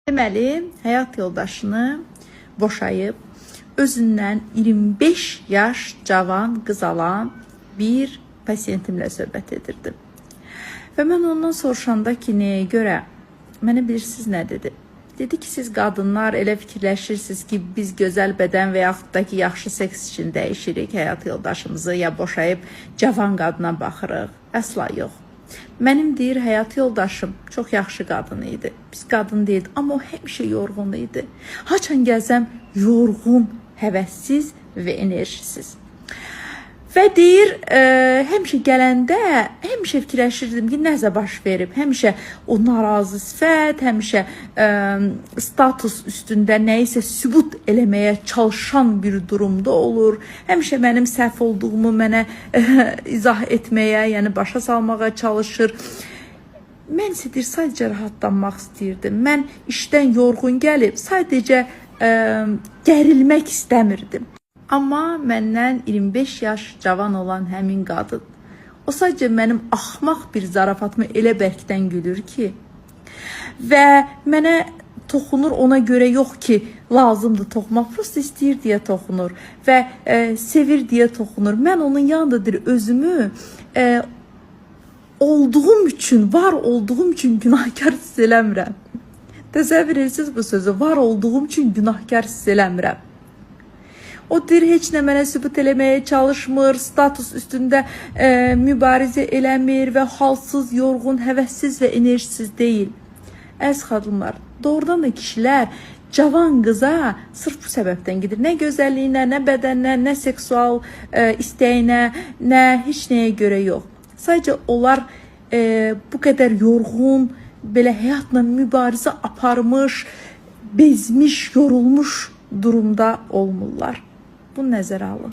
Deməli, həyat yoldaşını boşayıb özündən 25 yaş cavan qız alan bir pasiyentimlə söhbət edirdim. Və mən ondan soruşanda ki, nəyə görə, mənə bilirsiniz nə dedi? Dedi ki, siz qadınlar elə fikirləşirsiniz ki, biz gözəl bədən və yaxud da ki, yaxşı seks üçün dəyişirik həyat yoldaşımızı ya boşayıb cavan qadına baxırıq. Əsla yox. Mənim deyir həyat yoldaşım çox yaxşı qadın idi. Pis qadın deyildi, amma o həmişə yorğun idi. Haçan gəlsəm yorğun, həvəssiz və enerjisiz. Və deyir, həmişə gələndə həmişə fikirləşirdim ki, nəsə baş verib. Həmişə o narazı sifət, həmişə status üstündə nəyisə sübut eləməyə çalışan bir durumda olur. Həmişə mənim səhv olduğumu mənə izah etməyə, yəni başa salmağa çalışır. Mən isə deyir, sadəcə rahatlanmaq istəyirdim. Mən işdən yorğun gəlib sadəcə gərilmək istəmirdim. Amma məndən 25 yaş cavan olan həmin qadın, o sadəcə mənim axmaq bir zarafatıma elə bərkdən gülür ki, və mənə toxunur ona görə yox ki, lazımdır toxunmaq, prosta istəyir deyə toxunur və sevir deyə toxunur. Mən onun yanındadır özümü olduğum üçün, var olduğum üçün günahkar hiss eləmirəm. Təsəvvür edirsiniz bu sözü, var olduğum üçün günahkar hiss eləmirəm. O deyir, heç nə mənə sübut eləməyə çalışmır, status üstündə mübarizə eləmir və halsız, yorğun, həvəssiz və enerjisiz deyil. Əziz xanımlar, doğrudan da kişilər cavan qıza sırf bu səbəbdən gedir. Nə gözəlliyinə, nə bədəninə, nə seksual istəyinə, nə heç nəyə görə yox. Sadəcə onlar bu qədər yorğun, belə həyatla mübarizə aparmış, bezmiş, yorulmuş durumda olmurlar. Bunu nəzərə alın.